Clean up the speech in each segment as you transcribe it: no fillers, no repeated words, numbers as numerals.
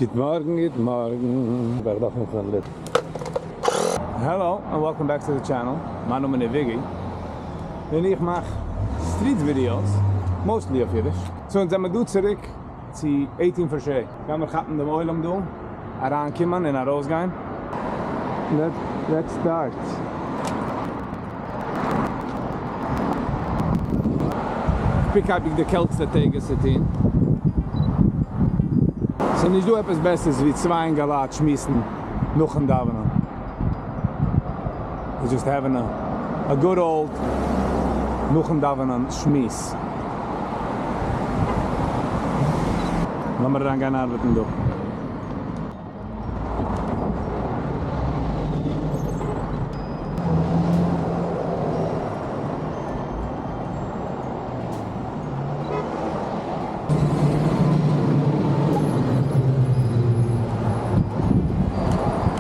גוט מארגן גוט מארגן. Hello and welcome back to the channel, מיין נאמען איז וויגי און איך מאך street videos mostly אויף אידיש. So אונז זעמער דא צוריק צו 18 Faucher, גיימער כאפן דעם עולם דא אריין קומען און ארויס גיין. Let's start. Pick up די קעלטסטע טעג עס צו טון. ס'איז נישט דא עפעס בעסערס ווי צוויי אינגעלייט שמועסן נאכן דאווענען. We're just having a, a good old נאכן דאווענען שמועס. לאמיר אריינגיין ארבעטן דא.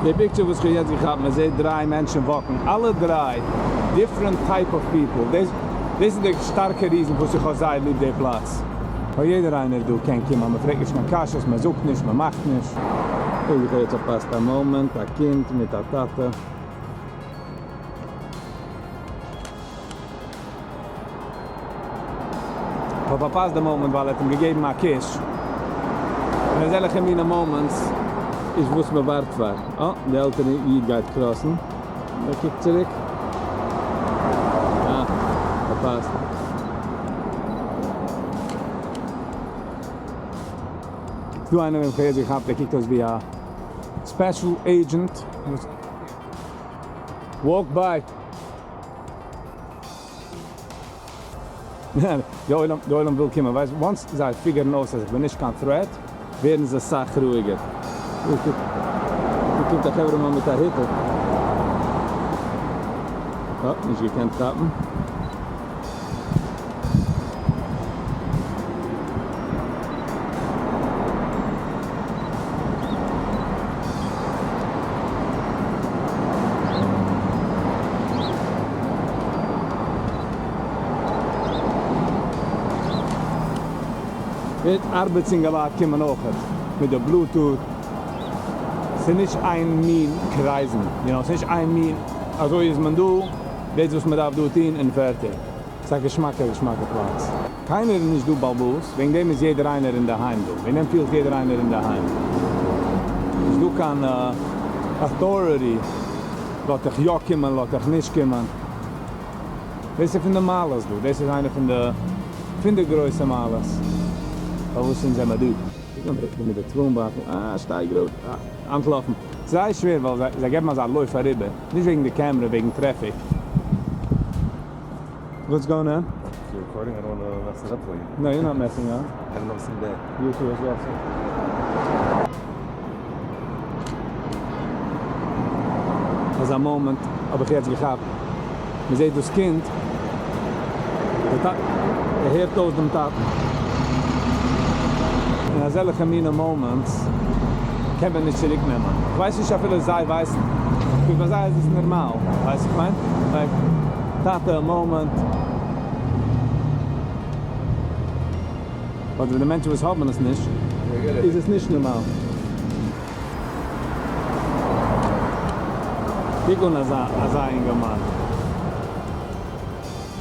די picture וואס כ'האב יעצט געכאפט, מען זעט דריי מענטשן walk ן, אלע דריי different type of people, דאס איז די שטארקע reason וואס איך האב זייער ליב די פלאץ. ווייל יעדער איינער דא קען קומען, מען פרעגט נישט קיין קשיות, מען זאגט נישט, מען מאכט נישט. אוי איך האב יעצט פארפאסט א moment, א קינד מיט א טאטע. כ'האב פארפאסט די moment ווייל ער האט אים געגעבן א קיש. און אזעלכע מינע moments איז וואס מען ווארט פאר. אה, די עלטערע איד גייט cross ן. ער קוקט צוריק. אה, פארפאסט. ס'דא איינער וועם כ'האב יעצט געכאפט, ער קוקט אויס ווי א special agent. Walk by. די עולם די עולם וויל קומען ווייסט once זיי figure ן אויס אז איך בין נישט קיין threat ווערן זיי סאך רואיגער. דא קומט א חברה מאן מיט א היטל. אה, נישט געקענט כאפן. מיט ארבעטס אינגעלייט קומען אויכעט מיט די Bluetooth, ס'איז נישט איין מין קרייזן, you know, ס'איז נישט איין מין אזוי איז מען דא, דאס וואס מ'דארף דא טון און פערטיג. ס'איז א געשמאקע געשמאקע פלאץ. קיינער איז נישט דא באלבאס, וועגן דעם איז יעדער איינער אינדערהיים דא, וועגן דעם פילט יעדער איינער אינדערהיים. נישט דא קיין authority, לאט דיך יא קומען לאט דיך נישט קומען. דאס איז פון די מעלות דא, דאס איז איינע פון די פון די גרויסע מעלות פארוואס אונז זעמער דא. קוק אן מיט די תפילין בייטל, אה שטיי גראד, אה אנטלאפן. זייער שווער ווייל זיי געבן אזא לויף אריבער, נישט וועגן די קעמרע, וועגן traffic. What's going on? Is it recording? I don't wanna mess it up for you. No, you're not messing up. Have an awesome day. You too as well, sir. אזא moment האב איך יעצט געכאפט. מען זעט דאס קינד, ער הערט אויס דעם טאטן. אין אזעלכע מינע moments קען מען נישט צוריק נעמען. איך ווייס נישט אפילו זיי ווייסן. because ביי זיי איז עס נארמאל. ווייסט איך מיין? Like, טאטע, moment. But ווען די מענטשן וואס האבן עס נישט, איז עס נישט נארמאל. קוק אן אזא אזא אינגערמאן.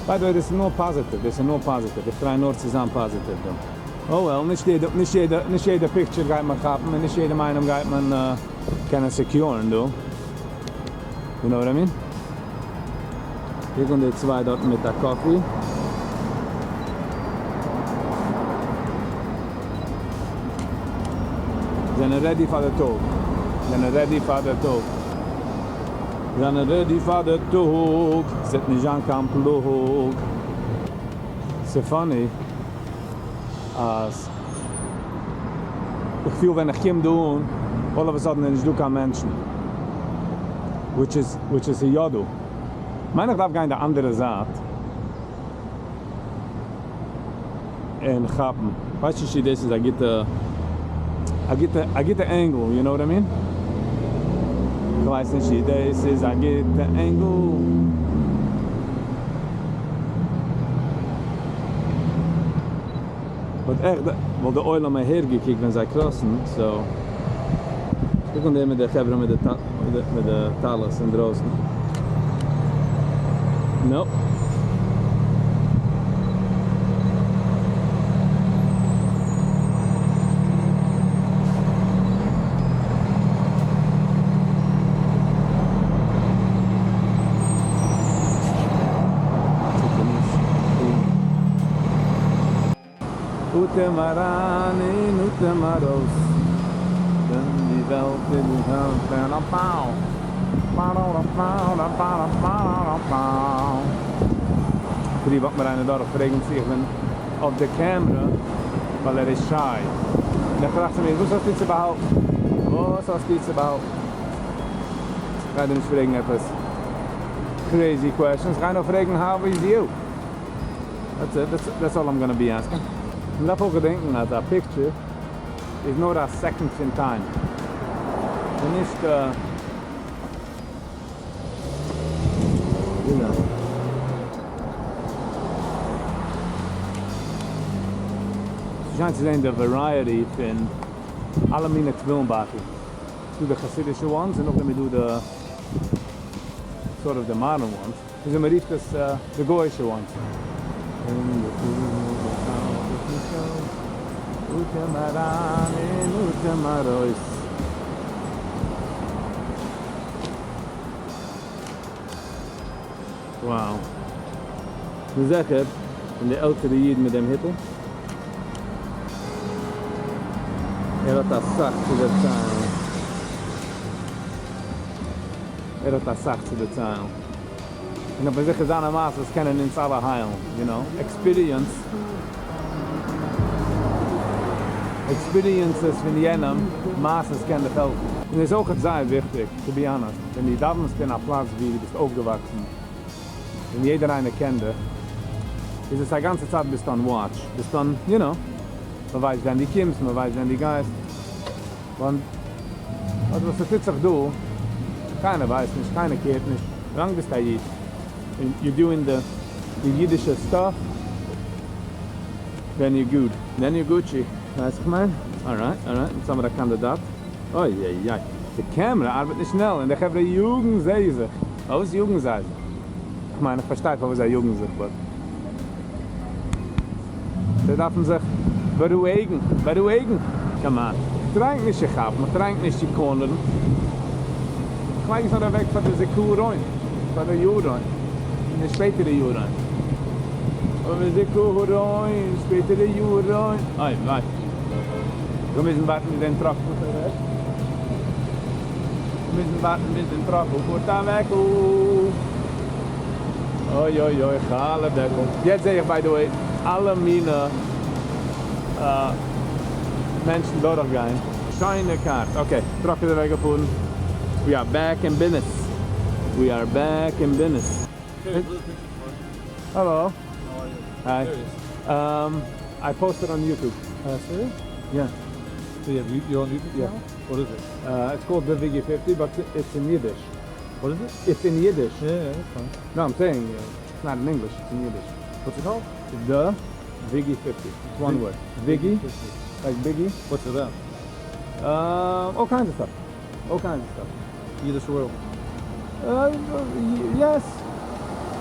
By the way דאס איז נאר positive, דאס איז נאר positive, איך try נאר צו זיין positive דא. Oh well, נישט יעדע נישט יעדע נישט יעדע picture גייט מען כאפן און נישט יעדעם איינעם גייט מען קענען secure ן דא. You know what I mean? קוק אן די צוויי דארטן מיט א coffee. זענען ready פאר די טאג. זענען ready פאר די טאג. זענען ready פאר די טאג. ס'וועט נישט זיין קיין פלאג. ס'איז funny אז איך פיל ווען איך קום דא אן, all of a sudden איז נישט דא קיין מענטשן. Which is which is ס'איז יא דא. כ'מיין איך דארף גיין די אנדערע זייט. און כאפן. כ'ווייס נישט צו דאס איז א גוטע א גוטע א גוטע angle, you know what I mean? כ'ווייס נישט צו דאס איז א גוטע angle. וואלט עכט וואלט די עולם אהער געקוקט ווען זיי cross ן, so. קוק אן דער מיט די חברה מיט די טלית אינדרויסן. Nope. אטעם אריין און אטעם ארויס, ווען די וועלט איז פרי וואקט מיר איינער דורך פרעגן צו איך בין אויף די קעמרע ווייל ער איז shy, און איך טראכט צו מיר וואס האסטו צו באהאלטן? וואס האסטו צו באהאלטן? איך גיי דיר נישט פרעגן עפעס crazy questions, איך גיי נאר פרעגן how is you? That's it, that's all I'm gonna be asking. מען דארף אויך געדענקן אז א picture איז נאר א second פון time, און נישט you know. ס'איז שיין צו זען די variety פון אלע מיני תפילין בייטל. ס'דא די חסידישע ones און נאכדעם איז דא די sort of די modern ones. וויאזוי מען רופט עס די גויאישע ones. אטעם אריין און אטעם ארויס. Wow. כ'בין זיכער פון די עלטערע איד מיט דעם היטל. ער האט אסאך צו דערציילן. ער האט אסאך צו דערציילן. און איך בין זיכער זיינע מעשות קענען אונז אלע היילן, you know, experience, experiences פון יענעם מעשות קען דיך העלפן. און איז אויכעט זייער וויכטיג, to be honest, ווען דו דאווענסט אין א פלאץ ווי דו ביסט אויפגעוואקסן און יעדער איינער קען דיך, איז עס א גאנצע צייט ביסט on watch, ביסט on, you know, מען ווייסט ווען דו קומסט, מען ווייסט ווען דו גייסט. און אט וואס ס'טוט זיך דא, קיינער ווייסט נישט, קיינער care ט נישט, ווילאנג ביסט א איד און you doing די אידישע stuff, then you good, then you Gucci, ווייסט איך מיין? Alright alright, יעצט האמיר א קאנדידאט, אוי איי איי, די קעמרע ארבעט נישט שנעל און די חברה יאגן זיי זיך, פארוואס יאגן זיי זיך? איך מיין איך פארשטיי פארוואס זיי יאגן זיך but זיי דארפן זיך בארואיגן, בארואיגן! Come on. כ'טריי נישט צו כאפן, כ'טריי נישט צו corner ן. כ'לייג עס נאר אוועק פאר די זיכרון, פאר די יארן, און די שפעטערע יארן. אבער זיכרון, שפעטערע יארן. אוי וויי. כ'וועל מוזן ווארטן ביז דעם truck פארט אוועק. כ'וועל מוזן ווארטן ביז דעם truck פארט אוועק. אוי אוי אוי חלה דעקל. יעצט זעה איך by the way אלע מינע מענטשן דורך גיין. שיינע cars. Okay, truck איז אוועק געפארן. We are back in business. We are back in business. Hello. Hi. I posted on YouTube. Serious? Yeah. So you have you're on YouTube Yeah. now? What is it? It's called The Viggy 50, but it's in Yiddish. What is it? It's in Yiddish. Yeah, yeah, that's fine. No, I'm saying it's not in English, it's in Yiddish. What's it called? The Viggy 50. It's one word. Viggy, 50. like Biggie. What's it about? All kinds of stuff. All kinds of stuff. Yiddish world. Yes.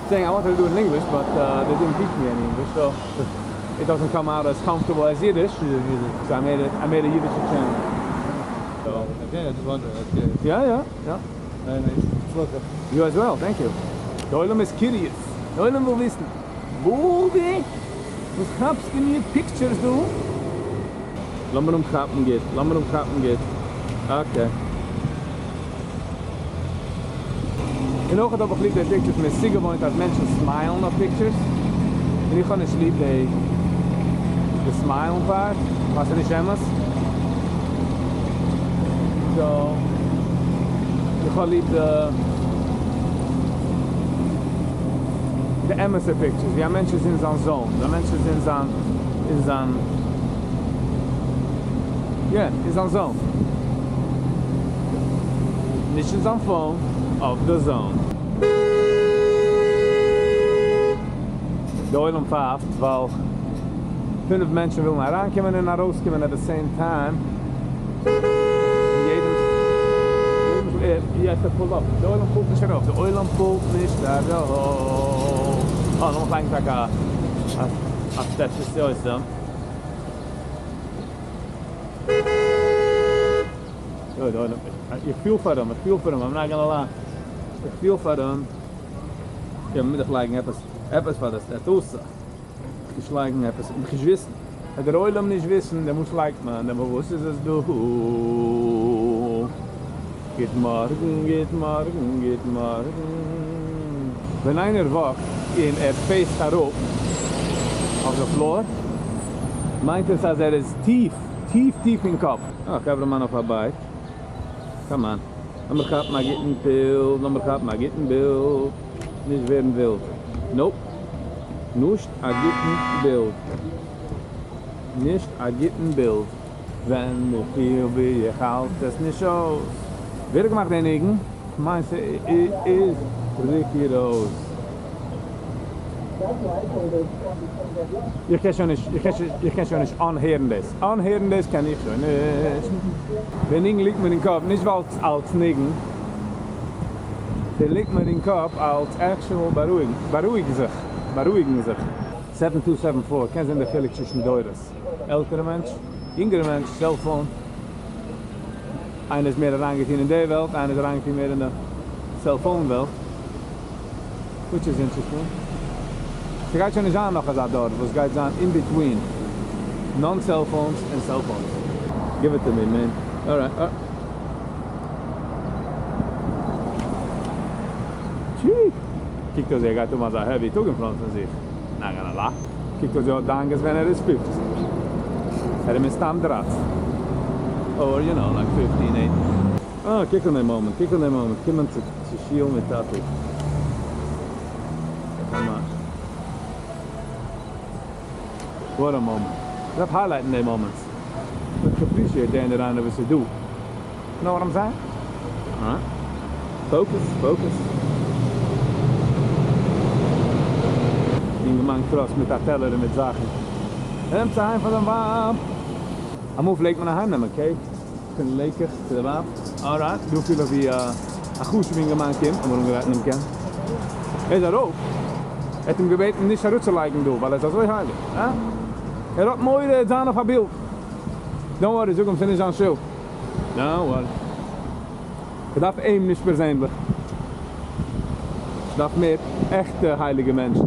Saying I wanted to do it in English, but they didn't teach me any English, so it doesn't come out as comfortable as Yiddish. Yeah, So I made a Yiddish channel. So. Okay, I just wondering. That's good. Yeah, yeah, yeah. Very nice. Welcome. You as well, thank you. דער עולם איז curious. דער עולם וויל וויסן. וואו וואס כאפסטו מיר pictures דא? לאמיר אים כאפן גוט, לאמיר אים כאפן גוט. Okay. און אויך האב איך ליב די pictures, מיר איז צוגעוואוינט אז מענטשן smile ן אויף pictures. און איך האב נישט ליב די smile ן part, ווייל ס'איז נישט אמת. So, איך האב ליב די אמת'ע pictures, ווי א מענטש איז אין זיין zone, ווי א מענטש איז אין זיין, אין זיין, yeah, אין זיין zone. נישט אין זיין phone, אויף די zone. די עולם פייפט, ווייל 5 מענטשן ווילן אריינקומען און ארויסקומען at the same time. יו העוו טו pull up, די עולם פולט נישט ארויף, די עולם פולט נישט ארויף. אה, לאמיך לייגן טאקע א סטעטוס צו אויסזען. יא, די עולם, איך פיל פאר אים, איך פיל פאר אים, I'm not gonna lie, איך פיל פאר אים. יא, מ'מוז דאך לייגן עפעס, עפעס פאר די סטעטוס. נישט לייגן עפעס, נישט וויסן. וועט דער עולם נישט וויסן, דעמאלטס לייגט מען, דעמאלט וואס איז עס דא? גוט מארגן, גוט מארגן, גוט מארגן. ווען איינער וואקט און ער face ט אראפ אויף די floor, מיינט עס אז ער איז טיף, טיף טיף אין קאפ. אה, חברה מאן אויף א bike. Come on. לאמיר כאפן א גוטן בילד, לאמיר כאפן א גוטן בילד. נישט ווערן ווילד. Nope. נישט א גוטן בילד. נישט א גוטן בילד. ווען איך פיל ווי איך האלט עס נישט אויס. ווער האט געמאכט די ניגון? כ'מיין ס'איז ריקי ראוז. איך קען שוין נישט, איך קען שוין נישט אנהערן דאס. אנהערן דאס קען איך שוין נישט. די ניגון ליגט מיר אין קאפ נישט ווייל אלס ניגון. ס'ליגט מיר אין קאפ אלס actual בארואיגן, בארואיגן זיך, בארואיגן זיך. Seven two seven four, קענסט זען די חילוק צווישן דורות. עלטערע מענטש, יונגערע מענטש, cellphone. איינער איז מער אריינגעטון אין די וועלט, איינער איז אריינגעטון מער אין די cellphone וועלט. Which is interesting. ס'גייט שוין נישט זיין נאך אזא דור וואס גייט זיין in between non cellphones און cellphones. Give it to me man. Alright. טשי! קוקט אויס ער גייט האבן אזא heavy טאג אין front פון זיך. Not gonna lie. קוקט אויס ער האט דאגות ווען ער איז 15. ער איז מסתם 13. Or you know like fifteen eight. אה, קוק אן דעם מאמענט, קוק אן דעם מאמענט, קומען צו שיל מיט טאטי. ממש. What a moment. מ'דארף highlight ן די moments. מ'דארף appreciate די אינדערהיים וואס איז דא. Know what I'm saying? Alright. Focus, focus. אינגערמאן cross מיט א טעלער און מיט זאכן. ער נעמט זיי אהיים פאר זיין ווייב. אמאל פלעגט מען אהיים נעמען cake פון לעיקעך צו די ווייב. Alright, דא פיל איך ווי א חשוב'ע אינגערמאן קומט, אמאל אנגערייט נעם קען. ער איז ארויף. ער האט אים געבעטן נישט אראפצולייגן דא ווייל ער איז אזוי הייליג. הא? ער האט מורא ער וועט זיין אויף א בילד. Don't worry, זאג אים ס'איז נישט זיין שולד. Don't worry. כ'דארף אים נישט פערזענליך. כ'דארף מער עכטע הייליגע מענטשן.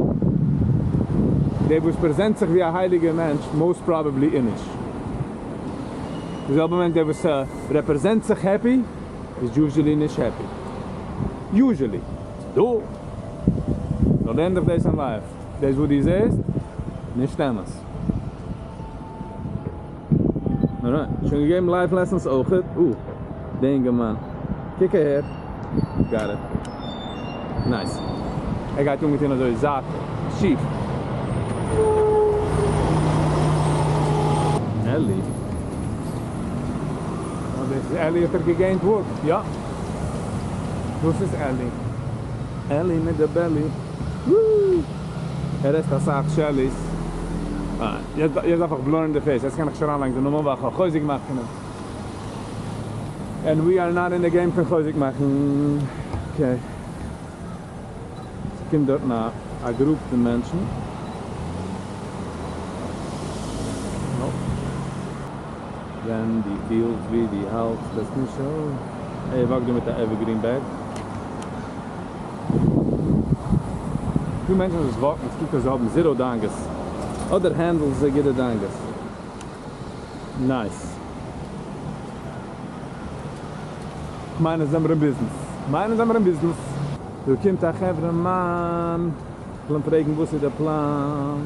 דער וואס present זיך ווי א הייליגער מענטש, most probably איז נישט. די זעלבע מענטש דער וואס represent זיך happy, איז usually נישט happy. Usually. דא. So לערן דיך דאס אין life. דאס וואס דו זעסט, נישט אמת. Alright, שוין געגעבן life lessons אויכעט. אה, די אינגערמאן. קוק אהער. Got it. Nice. ער גייט אנגעטון אזוי זייט שיף. עלי. אה, דאס איז עלי האט ער גע gain ט וואג. יא. דאס איז עלי. עלי מיט די belly. וואו! ער עסט אסאך Shelly's. אה, יעצט דארף איך blur ן די face. יעצט קען איך נישט אריינלייגן די נאמען ווייל איך האב חוזק געמאכט פון אים. And we are not in the game פון חוזק מאכן. Okay. ס'קומט דארטן א group פון מענטשן. Nope. ווען די פילסט ווי די האלטסט עס נישט אויס. ער וואקט דא מיט א evergreen bag. דא מענטשן וואס וואקן, עס קוקט אויס זיי האבן zero דאגות. אדער handle ן זיי גוטע דאגות. Nice. כ'מיין אז זעמער אין ביזנעס. כ'מיין אז זעמער אין ביזנעס. דא קומט א חברה מאן. כ'וויל אים פרעגן וואס איז די פלאן.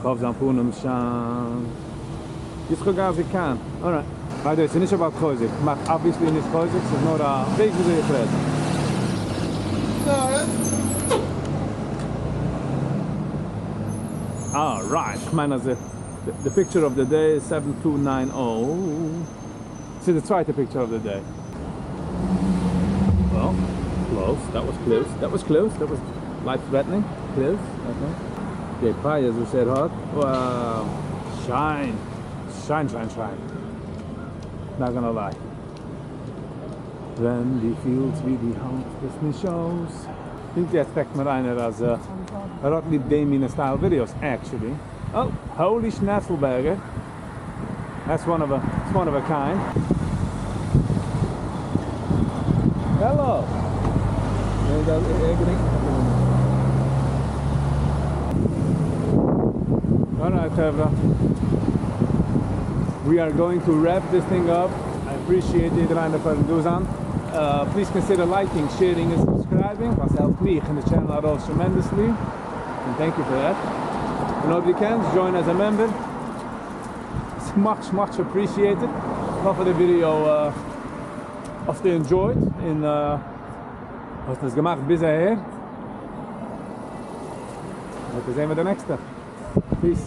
כ'האף זיין פנים שיינט. יצחק גאזי קאהן. Alright. By the way, ס'איז נישט about חוזק. כ'מאך obviously נישט חוזק, ס'איז נאר א וועג וויאזוי איך רעד. Alright. כ'מיין אז די picture of the day איז seven two nine o. ס'איז די צווייטע picture of the day. Well, close. That was close. That was close. That was life threatening. Close. Okay. די פאות וואס ער האט. Wow. שיין. שיין, שיין, שיין. Not gonna lie. ווען דו פילסט ווי דו האלטסט עס נישט אויס. פונקט יעצט text מיר איינער אז ער האט ליב די מינע style videos actually. Oh, holy schnetzelburger. That's one of a, it's one of a kind. Hello. Nee, dat, ik denk Alright, חברה. We are going to wrap this thing up. I appreciate יעדער איינער פארן דא זיין. Please consider liking, sharing and subscribing. וואס העלפט מיך און די channel ארויס tremendously. And thank you for that. און אויב דו קענסט, join as a member. It's much, much appreciated. איך האף די video האסטו enjoyed און האסט עס געמאכט ביז אהער. וועט זען מיר די נעקסטע. Peace.